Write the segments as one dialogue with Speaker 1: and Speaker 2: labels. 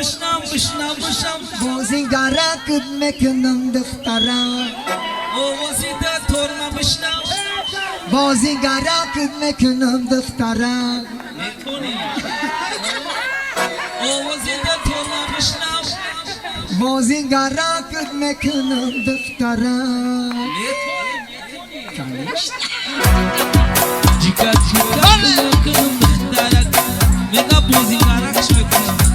Speaker 1: бишнам бишнам бишнам
Speaker 2: Бозигарак мекунам духтарак
Speaker 1: Овози да торма бишнам
Speaker 2: Бозигарак мекунам духтарак
Speaker 1: Метони Овози да торма бишнам
Speaker 2: Бозигарак мекунам духтарак
Speaker 1: Метони метони
Speaker 2: Конечно.
Speaker 1: Ҷика ҷика мекунам духтарак Мега бозигаракш мекунам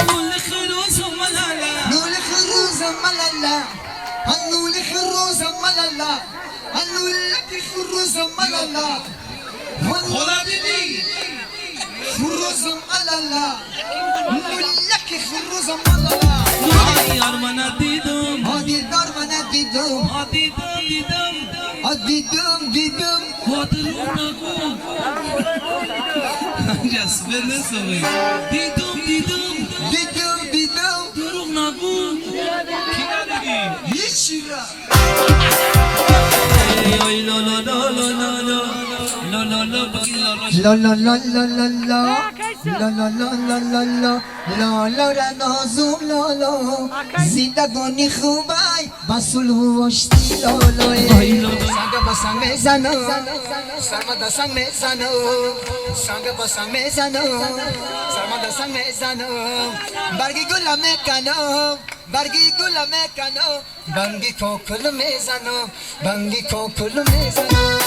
Speaker 1: Гули хирӯзу малала
Speaker 2: Лули хирӯза малала Лули хирӯза малала Лули хирӯза малала
Speaker 1: Хола дидӣ
Speaker 2: Хирӯза малала Лули хирӯза малала
Speaker 1: Ёр мана дидум
Speaker 2: Дилдор мана дидум
Speaker 1: Дидум дидум
Speaker 2: Дидум дидум
Speaker 1: Дурӯғ нагӯ Ҷасбе несовӣ Дидум дидум
Speaker 2: Дидум дидум
Speaker 1: Дурӯғ нагӯ Ки надидӣ
Speaker 2: Ҳечира
Speaker 1: Ой ло ло ло ло ло ло ло ло ло бги ло ло
Speaker 2: ла ла ла ла ла ла ла ла ла ла ла ла ла ла ра назум ла ла зиндагони хубай ба сулҳу оштӣ лолой
Speaker 1: Ой ло ло
Speaker 2: санг ба санг мезанам сарма да санг мезанам санг ба санг мезанам сарма да санг мезанам барги гула меканам барги гула меканам банги кокул мезанам банги кокул мезанам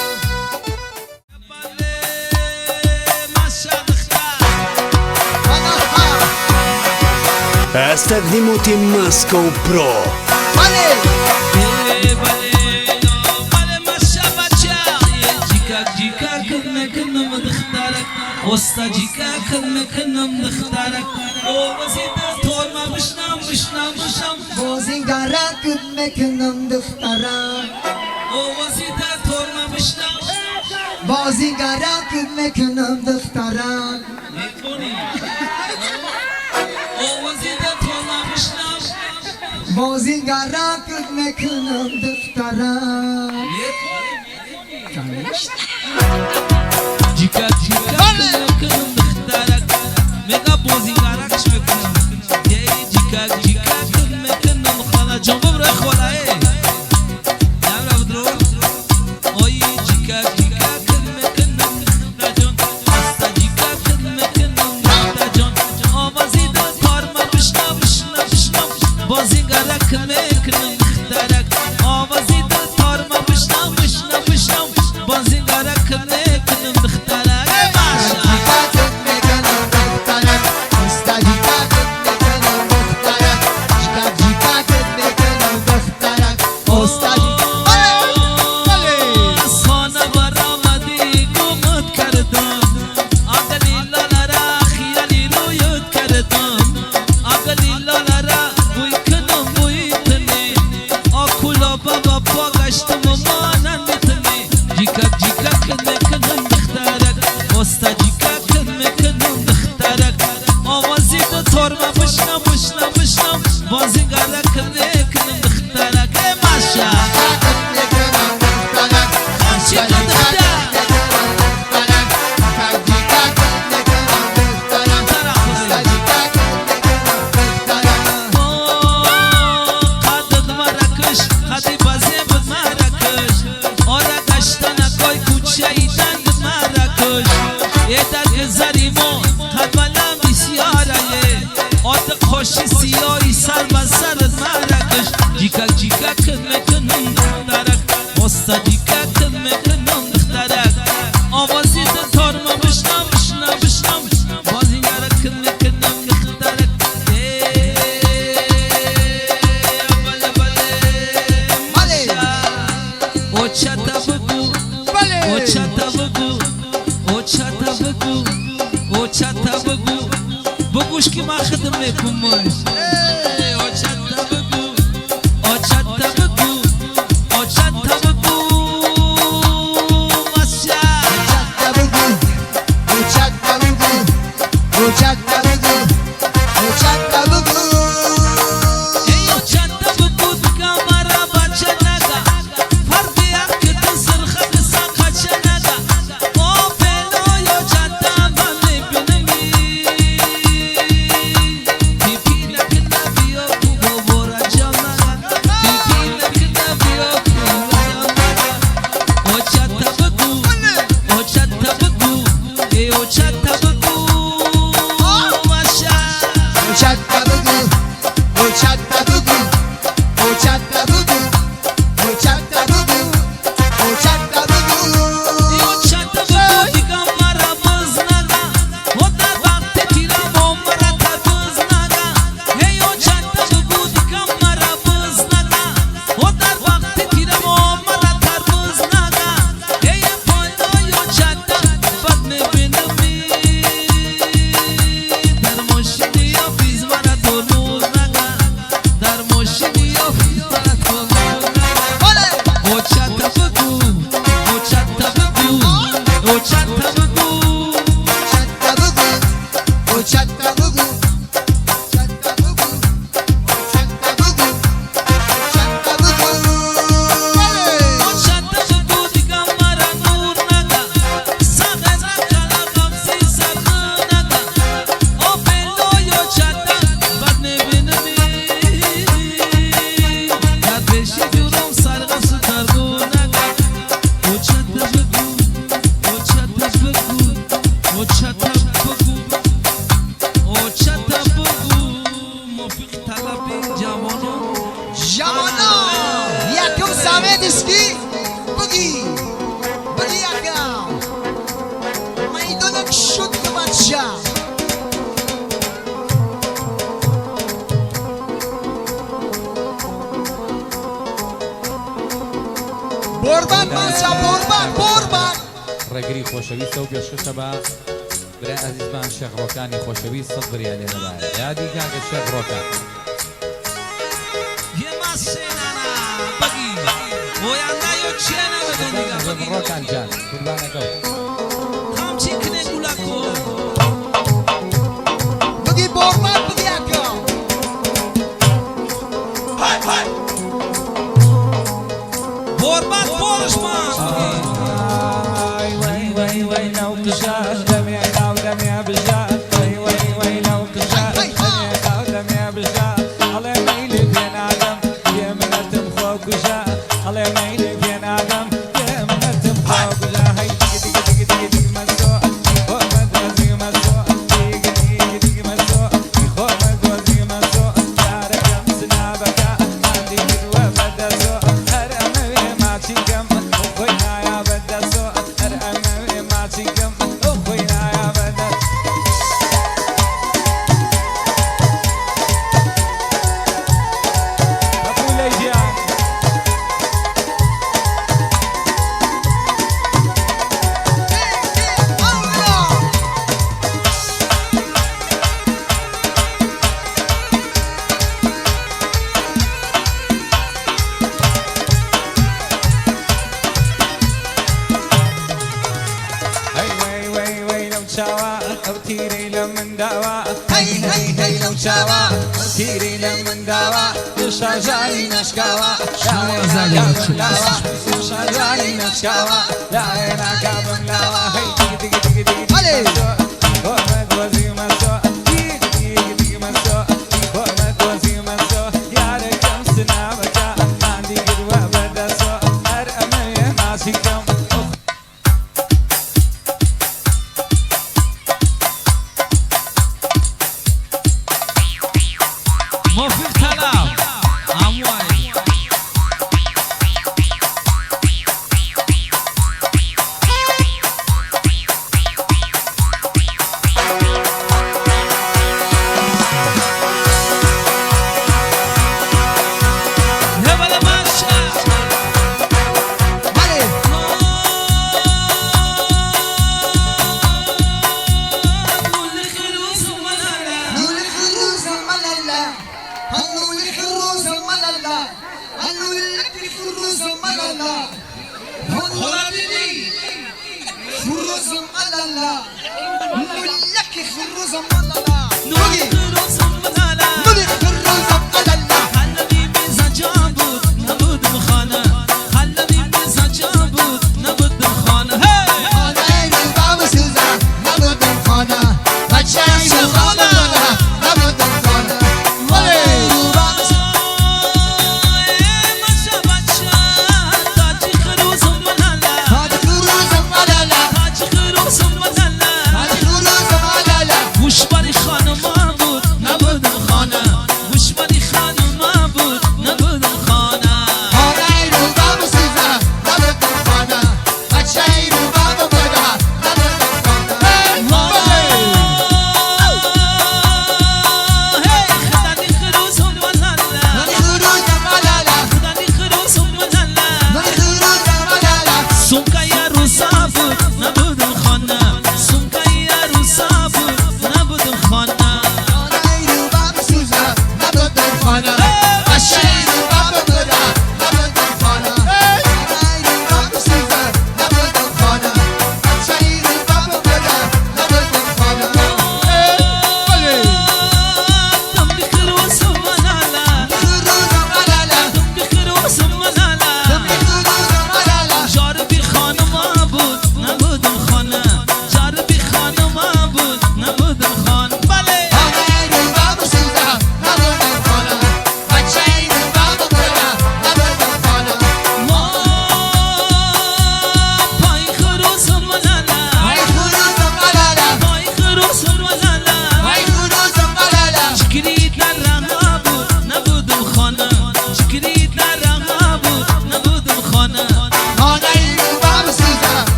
Speaker 1: Маша духтар
Speaker 3: Аз тақдимоти Moscow Pro.
Speaker 2: Бале.
Speaker 1: Бале бале маша бача ҷика ҷика мекунам духтарак оста ҷика мекунам духтарак овози торма бишнам бишнам бишнам
Speaker 2: Бозигарак мекунам духтарак
Speaker 1: овози торма бишнам
Speaker 2: Бозигарак мекунам духтарак
Speaker 1: метони овози торма бишнам
Speaker 2: Бозигарак мекунам духтарак
Speaker 1: метони метони
Speaker 2: Конечно.
Speaker 1: Ҷика ҷика мекунам духтарак мега бозигаракш мекунам ҷика ҷика мекунам холаҷон бубра хола э намра будро ой ҷика ҷика мекунам духтарҷон аста ҷика мекунам духтарҷон овози торма бишнам бишнам бишнам бозигарак мекунам духтарак овози торма бишнам бишнам бишнам бозигарак мекунам духтарак э маша
Speaker 2: Ҷикак мекунам духтарак Уста ҷикак мекунам духтарак Ҷикак ҷикак мекунам духтарак Уста Бале.
Speaker 1: Хона баромадӣ гумат кардам ақли лолара хияли рӯят кардам ақли лолара бӯй кунам бӯи тне окулоба ба по гаштам монанди тне ҷикак ҷикак мекунам духтарак оста ҷикак мекунам духтарак овози ду торма бишнам бишнам бишнам бозигарак мекунам духтарак э маша
Speaker 2: Мекунам духтарак
Speaker 1: Чӣ духтар
Speaker 2: Ҷикак мекунам духтарак Уста ҷикак мекунам духтарак
Speaker 1: Қадд маракш қади базе буд маракш ора гаштана кой кӯчаи данг маракш е дар гузари мо қад баланд бисёрае от қоши сиёҳи сар ба сарат маракш ҷикак ҷикак мекунам духтарак оста ҷикак мекунам духтарак овози торма бишнам бишнам бишнам бозигарак мекунам духтарак э бале бале
Speaker 2: Бале.
Speaker 1: Очата бугу
Speaker 2: Бале.
Speaker 1: Очата бугу Очата бугу Очата бугу бугуш ки ман хидм мекунмаш Очата бугу Очата бугу Очата бугу Маша
Speaker 2: Очата бугу Очата бугу Очата бугу Очата бугу
Speaker 1: Эй очата бугу камара бача нага фарқи акт сирха қиса қача нага о пело очата ма мебинами بگو بچه
Speaker 2: چتا بگو او چتا بگو او چتا بگو او چتا بگو او چتا بگو
Speaker 1: او چتا بگو دیگه مرا بزنگا او در وقت تیرم و مرا تر بزنگا ای او چتا بگو دیگه مرا بزنگا او در وقت تیرم و مرا تر بزنگا ای پالای او چتا بد میبینمی در ماشینی آفیز مرا ترمز نگا در ماشینی آفیز مرا ترمز نگا او چتا بگو او چتا بگو او چتا بگو
Speaker 2: چتا بگو او چتا بگو چتا بگو چتا بگو چتا بگو
Speaker 1: او چتا بگو دیگه مرا نور نگا سغز کلا قبضی سغ نگا او پلوی او چتا بد نبینمی در پیشی جورم سرغم سترگو نگا او چتا بگو او چتا بگو او چتا بگو او چتا بگو موفق طلبی جوانان
Speaker 2: جوانا یکم سامدسکی بگی بگی یکم میدونک شد بچه بوربان بچه بوربان بوربان
Speaker 4: ڕێگری خۆشەویستە و پێشکەشە بە برای ئەزیزمان شێخ ڕۆکانی خۆشەویست سەد بریان لێ نەبایە یادی کاکە شێخ ڕۆکان
Speaker 1: یه مسینانا بگی اویاندایو چیانه بدون دیگه بگی
Speaker 4: ڕۆکان جان قوربانەکەو
Speaker 1: خامچی کنه گولاکو
Speaker 2: بگی بوربان بگی یکم
Speaker 1: بوربات بورشمان
Speaker 4: وەی وەی وەی ناو قژار دەمێ ناو دەمێ بژار وەی وەی وەی ناو قژار دەمێ ناو دەمێ بژار ئەڵێ مەیلی پێ نادەم بێ منەتم خۆ کوژە ئەڵێ مەیلی پێ نادەم بێ منەتم خۆ کوژە هەی دیگ دیگ دیگ دیگ دیگ مەسۆ خۆ مەدۆزی مەسۆ دیگ دیگ دیگ مەسۆ خۆ مەدۆزی مەسۆ یارەکەم سنابەکە هەندی کردووە بەدەسۆ هەر ئەمەوێ ماچیکەم خۆی نایا بەدەسۆ هەر ئەمەوێ ماچیکەم خۆی نایا بەدەس بەپولەی گیان هەی وەی وەی وەی لەو چاوە ئەو تیرەی لە من داوە
Speaker 2: هەی هەی هەی لەو چاوە
Speaker 4: ئەو تیرەی لە من داوە شاژاری نەشکاوە شاژاری نەشکاوە لایە ناکابم لاوە هەی دیگ دیگ دیگ دیگ
Speaker 2: بەڵێ.
Speaker 4: خۆ مەدۆزی مەسۆ دیگ دیگ دیگ مەسۆ خۆ مەدۆزی مەسۆ یارەکەم سناوەکە هاندی گروە بەدەسۆ هەر ئەمەوێ ماچیکەم
Speaker 1: موفق طلب اموای هبل باشا
Speaker 2: بله
Speaker 1: والخروز ملالا
Speaker 2: نور الخروز الملالة هنو الخروز الملالة هنو الخروز الملالة هنو خروز الملالة لك خروز الملالة
Speaker 1: نور الخروز ملالا
Speaker 2: نور الخروز الملالة
Speaker 1: خلبی بزجابود نبود خانه خلبی بزجابود نبود خانه هی
Speaker 2: خانه رو سوزا نبودم خانه بچه خانه نبودم خانه ولی رو
Speaker 1: تاج خروز ملالا
Speaker 2: تاج خروز الملالة
Speaker 1: تاج خروز ملالا
Speaker 2: تاج خروز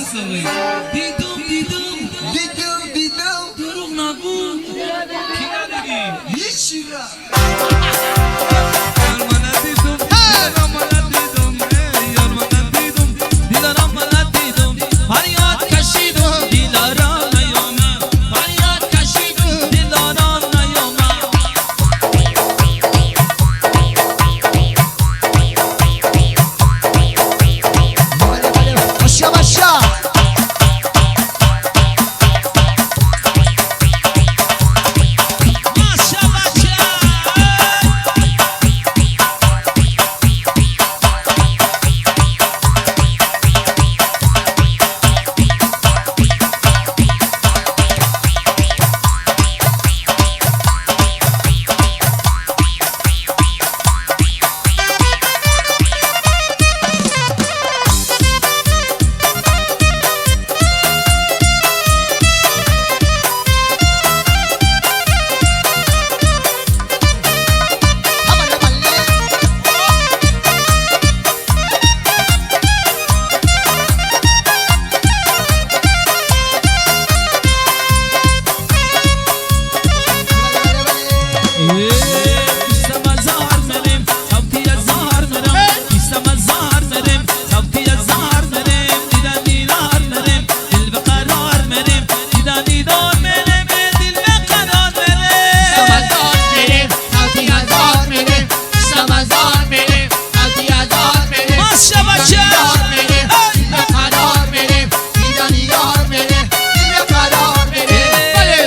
Speaker 1: Дидум, дидум.
Speaker 2: Дидум, дидум.
Speaker 1: Дурӯғ нагӯ. Ки надидӣ?
Speaker 2: Ҳечира.
Speaker 1: Ёр мана дидум, дилам мана дидум, ёр мана дидум, дилам мана дидум, фарёд кашидум, диларам наёмад, фарёд кашидум, диларам наёмад.
Speaker 2: Бале, бале. Маша, маша.
Speaker 1: Маша, бача!
Speaker 2: Бале, бале. Бале, бале.
Speaker 1: Пистамазар мерем, савти азар мерем, пистамазар мерем, савти азар мерем, дидан дидор мерем, дил ба қарор мерем, дидан дидор мерем, дил ба қарор мерем.
Speaker 5: Самазор мерем, савти азор мерем, самазор мерем, савти азор мерем.
Speaker 1: Маша, бача!
Speaker 5: Дидор мерем, дил ба қарор мерем, дидан ёр мерем, дил ба қарор мерем. Бале!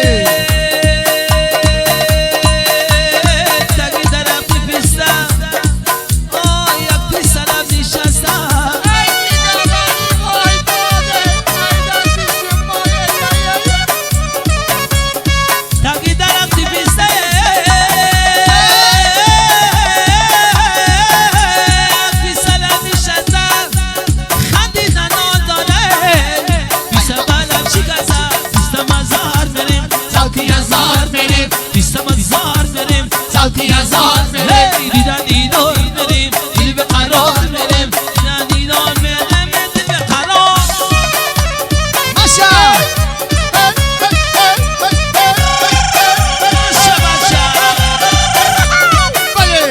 Speaker 1: Таги дарахти писта, ой, як писарам нишаста.
Speaker 5: Ай дидор, ой доде, ай дасти шумо, ай ай ай.
Speaker 1: Таги дарахти писта, як писарам нишаста, хандидан надоре, писта балам шикаста, писта мазор мерем,
Speaker 5: Савти азор мерем,
Speaker 1: писта мазор мерем,
Speaker 5: савти азор мерем.
Speaker 1: Эй, дидан дидор мерем, дил ба қарор мерем, дидан дидор мерем, дил ба қарор.
Speaker 2: Маша.
Speaker 1: Маша, бача!
Speaker 5: Бале!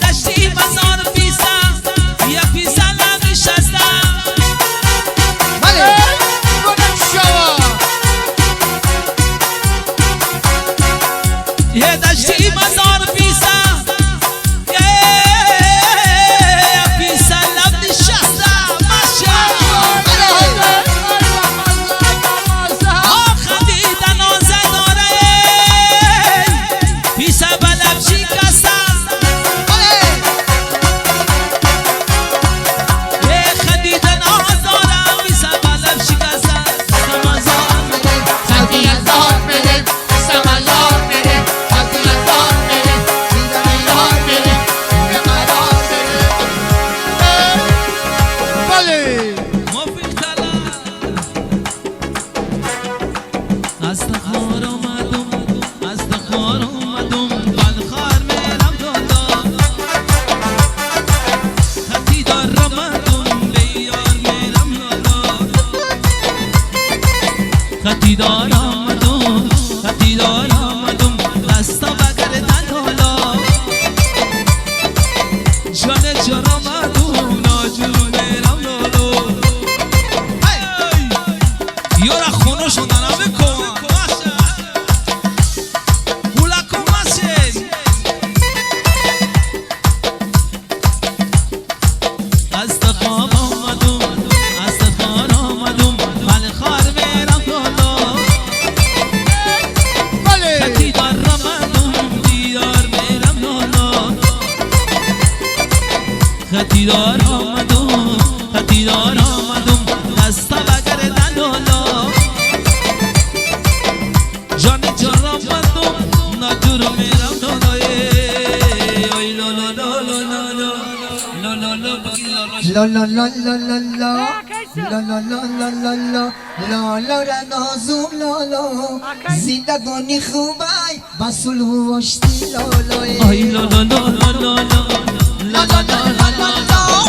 Speaker 1: دشتی مزار پیسا یا پیسا نشسته.
Speaker 2: Бале.
Speaker 5: Шава!
Speaker 1: یه دشتی مزار پیسا یا پیسا نشسته. ماشا.
Speaker 2: Бале.
Speaker 1: خندیدن نازه داره، پیسا بلب شکسته.
Speaker 2: Бале.
Speaker 1: خندیدن آزارم، پیسا بلب شکسته، مزار.
Speaker 5: Савти азор мерем, самазор мерем, савти азор мерем, дидор мерем, дил ба қарор мерем.
Speaker 2: Бале.
Speaker 1: موفق تلا از تخار آمدم، از تخار آمدم، بلخار میرم لالا، خطی دار آمدم، به یار میرم لالا، خطی دار آمدم، خطی دار آمدم، دستا بگردن لالا، جان جان آمدم، ناجور میرم لالا. یارا خونشون دارم بکن گولا ماشین. از تخام آمدم، از تخار آمدم، بلخار میرم لالا.
Speaker 2: Бале.
Speaker 1: خطی دار آمدم، دیدار میرم لالا، خطی دار آمدم، خطی دار آمدم، دستا بگردن لالا، جان جان آمدم، ناجور میرم لالا. ای لا لا لا لا لا.
Speaker 2: لا لا لا لا لا لا لا لا لا لا لا لا لا لا را نازم لا لا زندگانی خوبای با صلح و آشتی لا لا
Speaker 1: آی لا لا لا لا لا لا لا لا لا لا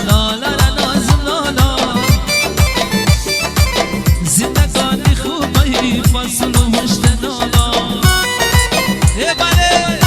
Speaker 1: لا لا لا نازم لا لا زندگانی خوبای با صلح و آشتی لا لا ای بله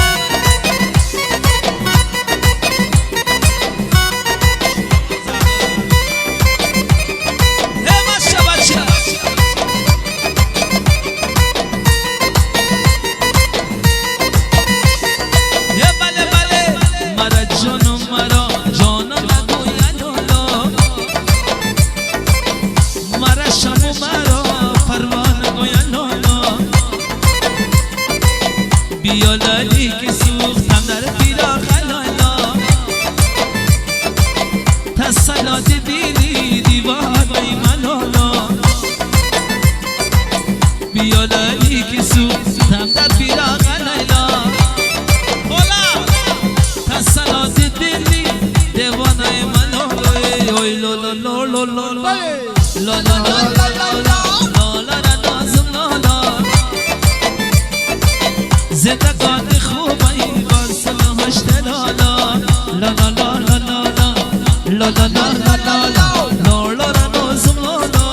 Speaker 1: بیالالی که سوختم در فراق لالا تسلات دیدی دیوانه ملالا بیالالی که سوختم در فراق لالا تسلات دیدی دیوانه ملالا اوی لا لا لا لا لا لا لا لا لا لا لا نازم لالا زندگانی خوبی با صلح آشتی لا لا لا لا لا لا لا لا لا لا لا لا لا لا نازم لا لا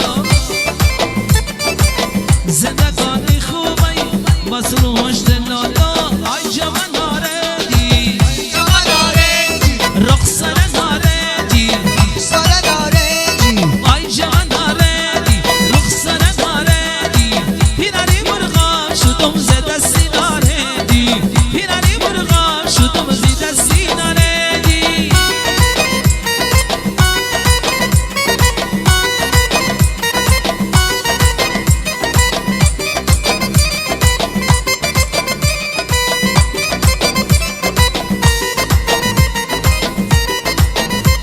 Speaker 1: زندگانی خوبی با صلح آشتی لا لا آی جوان نارنجی رخسار نارنجی آی جوان نارنجی رخسار نارنجی پیرانی مرغا شدم ز دستی پیرانی مرغا شدم زی دستی نارنجی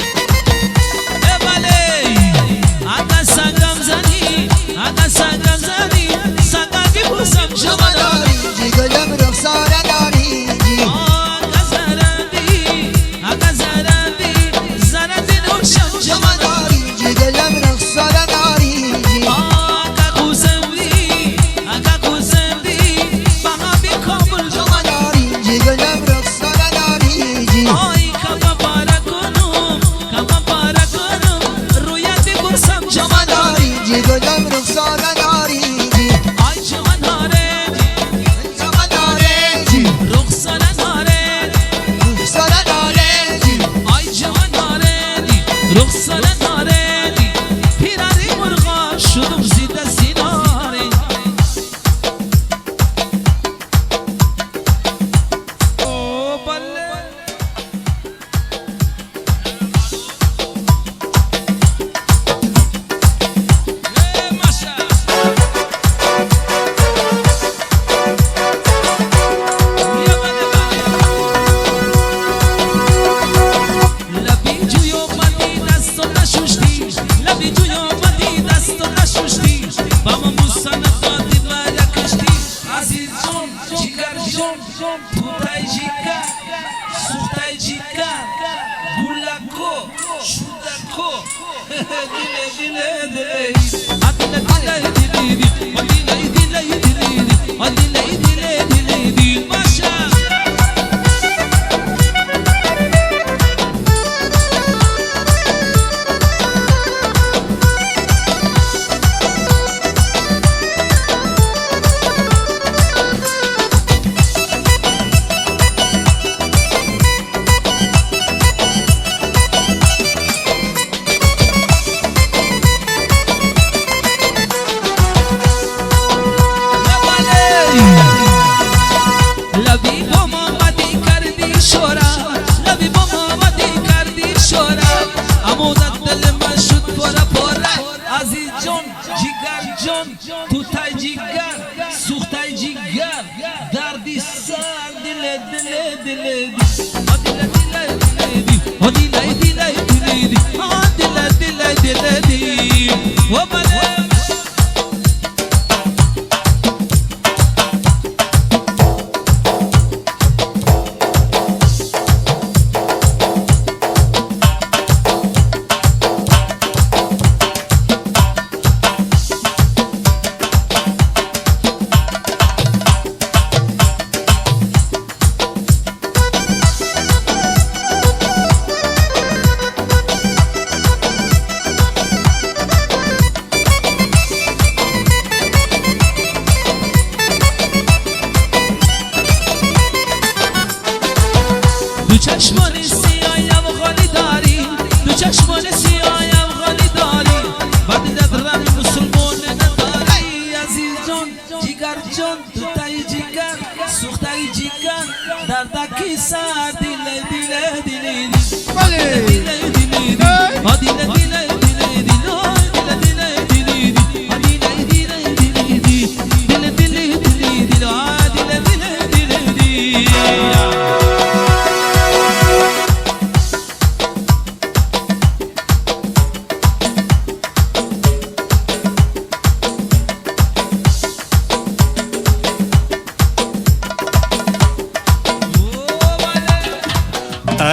Speaker 1: ای بله اگه سنگم زنی اگه سنگم زنی سنگا کی بوسم شما
Speaker 2: داری گلم رخسار نارنجی
Speaker 1: آقا زرندی آقا زرندی زرندی نوشم
Speaker 2: شما نارنجی گلم رخسار نارنجی
Speaker 1: آقا قوزمدی آقا قوزمدی بها بی کابل
Speaker 2: شما نارنجی گلم رخسار نارنجی
Speaker 1: آی کما پارا کنم کما پارا کنم رویت بپرسم
Speaker 2: شما نارنجی گلم رخسار نارنجی
Speaker 1: آی جوان نارنجی
Speaker 2: شما نارنجی
Speaker 1: رخسار نارنجی
Speaker 2: رخسار نارنجی
Speaker 1: آی جوان نارنجی رخسار نارنجی پیرانی مرغا شدم زی دستی نارنجی او بله ای ماشا یا بله بله لبی جوی اومدی دستو نشوشتی لبی جوی اومدی دستو نشوشتی با ما موسی ندادی مرا کشتی عزیز جون جیگر جون توتای جیگر سوختای جیگر گولاکو شوداکو دل دل دل دل دل دل دل دل دل دل دل ماشا لبی با محمدی کردی شورا لبی با محمدی کردی شورا امونت دل من شد پورا پورا عزیز جان جیگر جان توتای جیگر سوختای جیگر دردی سر دل دل دل دل دل دل دل دل دل دل دل و بله زردکی سر دل دل دل دل دل دل دل دل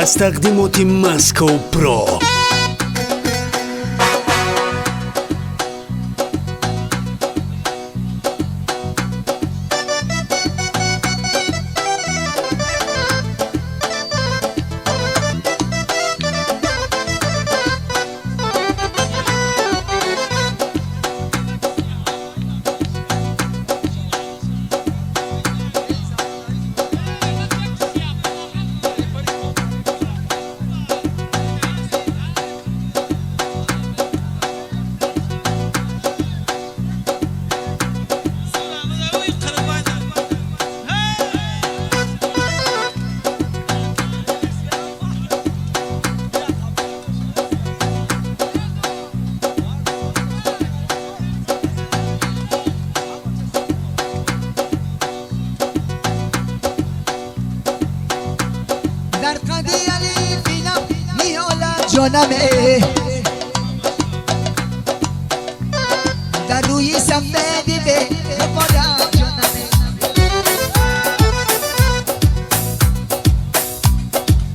Speaker 3: Аз тақдимоти Moscow Pro.
Speaker 2: جانمه در روی سمه دیده بپارم جانمه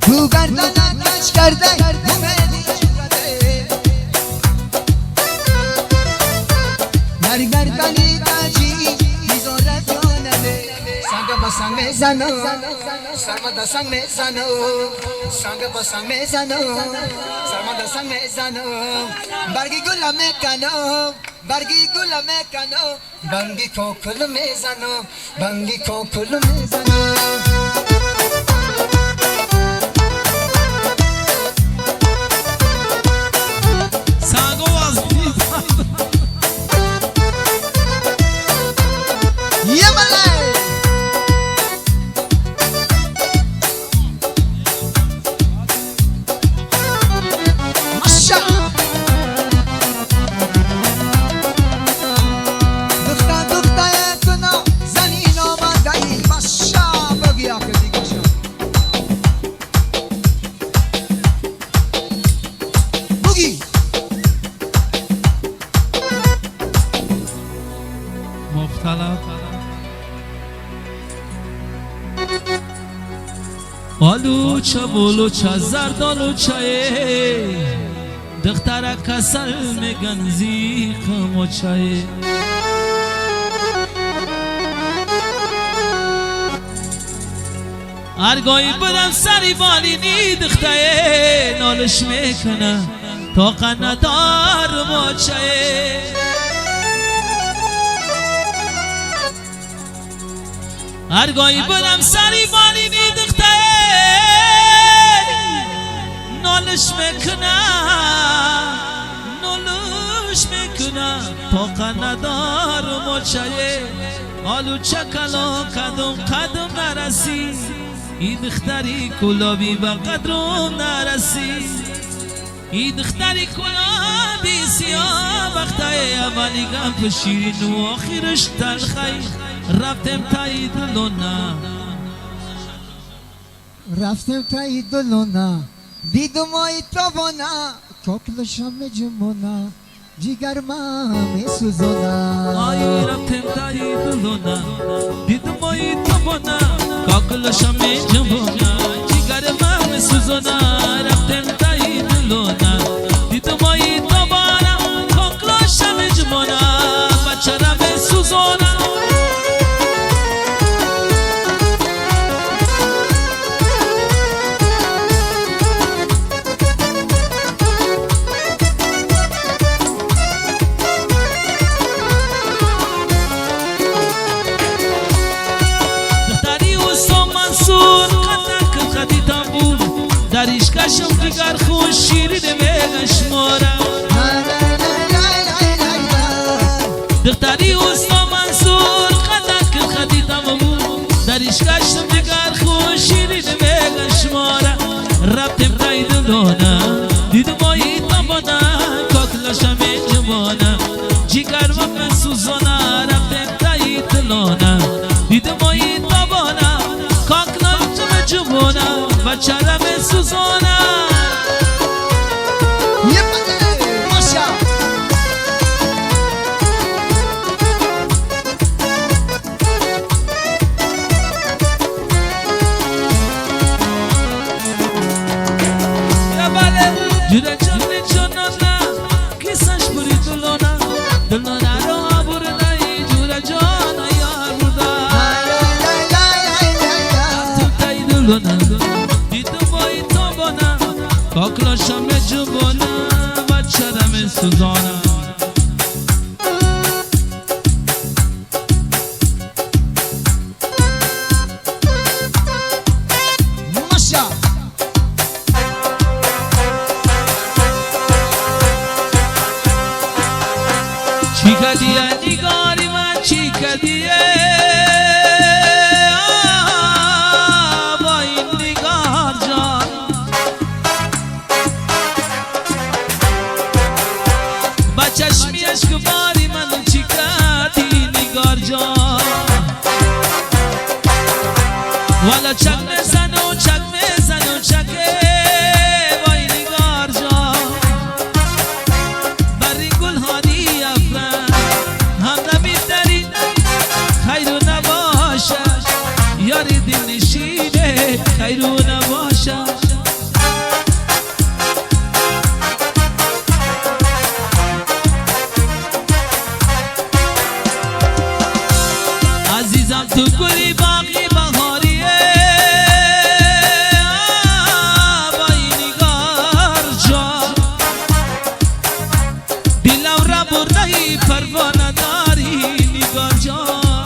Speaker 2: تو گردنم کش کرده در گردنی تاجی می‌ذارد جانمه سنگ با سنگ میزنم سرمدا سنگ میزنم سنگ با سنگ میزنم سرمدا سنگ میزنم برگی گل میکنم برگی گل میکنم بنگی کوکل میزنم بنگی کوکل میزنم
Speaker 1: آلوچه بولوچه زردالوچه دختر کسل میگن زیق موچه هرگاهی برم سری بالینی دخته نالش میکنه تا قندار موچه هرگاهی برم سری بالینی دخته نالش میکنه نالش میکنه تا قندار موچه آلوچه کلا قدم قدم نرسی این دختری کلابی به قدرم نرسی این دختری کلابی سیاه وقتای اولی گپ شیرین و آخرش تلخی رفتم تای دلونا
Speaker 2: رفتم تای دلونا دیدم ای توانا کوکلشم جمونا جگر ما میسوزونا
Speaker 1: آی رفتم تای دلونا دیدم ای توانا کوکلشم جمونا جگر ما میسوزونا رفتم تای دلونا دیدم ای توانا کوکلشم جمونا بچرا میسوزونا دریش کشم دیگر خوش شیرین میگشمارم دختری اوستا منصور قدک خدیدم بود دریش کشم دیگر خوش شیرین بچه می سوزانه. جوره جان جانانا کسش بری دلونا دلونا رو بردای جوره جان یار بودا تو تای دلونا دیدم وای تو بنا کاکلاشم جوبونا بچرم سوزانا. چی کدیه نگاری من چی کدیه وای نگار جان با چشمی اشکباری من چی کدی نگار جان والا چک میزن و چک میزن و چکه وای نگار جان بری گل هادی افرن هم نمیداری خیرو نباشه یاری دل نشینه خیرو نباشه. عزیزم تو گلی باقی بهاریه وای نگار جان دلم را بردهی پروانه داری نگار جان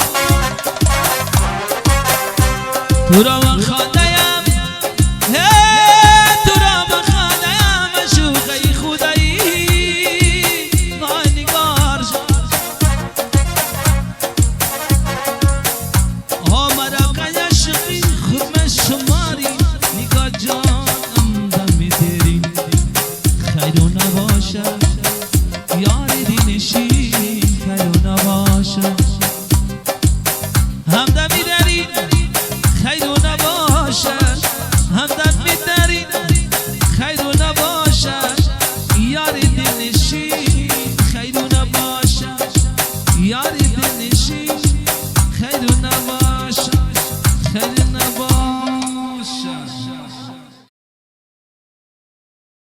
Speaker 1: تو را من خوانده‌ام تو را من خوانده‌ام شوخی خدایی وای نگار جان آمرا عشقی خود شماری نگار جان امدم دری خیر و نباشه یاری دینشین خیر و نباشه.